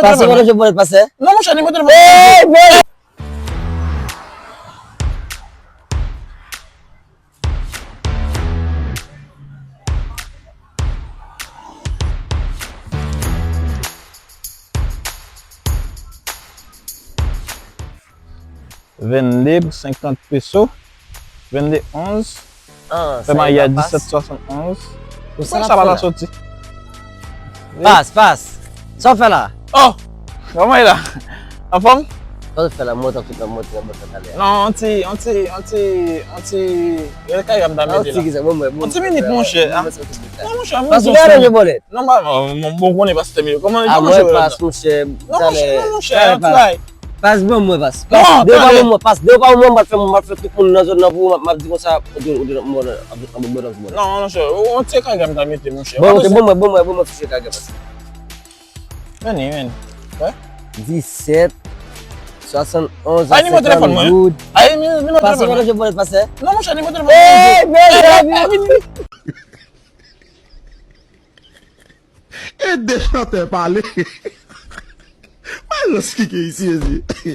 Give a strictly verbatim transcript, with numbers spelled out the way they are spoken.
Pase mwen, je vole pase. Non, monchè, nimewo telefòn. Ey, men. Vennde pou senkant peso. Vennde onz. Fè mayi a disèt swasannonz. Pou sa pa ta soti. Pas, pas. Sa w fè la? Oh! Kòman e la? Anfòm? Sa w fè la? Mwen tankou nan mwen nan mwen talè. Non, on ti, on ti, on ti, on ti. Gade kay m ta mete la. On ti minit, monchè. Non, monchè, mwen. Pas ou gade je vole. Non, pa, bon, bon, konnen pastè Milo. Kòman, kòman se pas, monchè? Non, monchè, non, monchè, an tray. Pas ban mwen, pas. Pas, de pa ban mwen, pas, de pa ban mwen, m ap fè, m ap fè tout moun nan zòn nan pou ou, m ap di konsa, ou te, ou te, mwen, mwen, mwen, mwen. Non, monchè, on ti kagam ta mete, monchè. Bon, ok, bon, mwen, bon, mwen, bon, mwen, fichye kagam, pas. Vini, vini. Wè? Disèt, swasannonz, ay, nimewo telefòn mwen. Ay, nimewo telefòn mwen. Pas, mwen, je vole, pas. Non, monchè, nimewo telefòn mwen. Ey, men, men, men. Ede chantè pale. Mwen, jis kike isi, isi.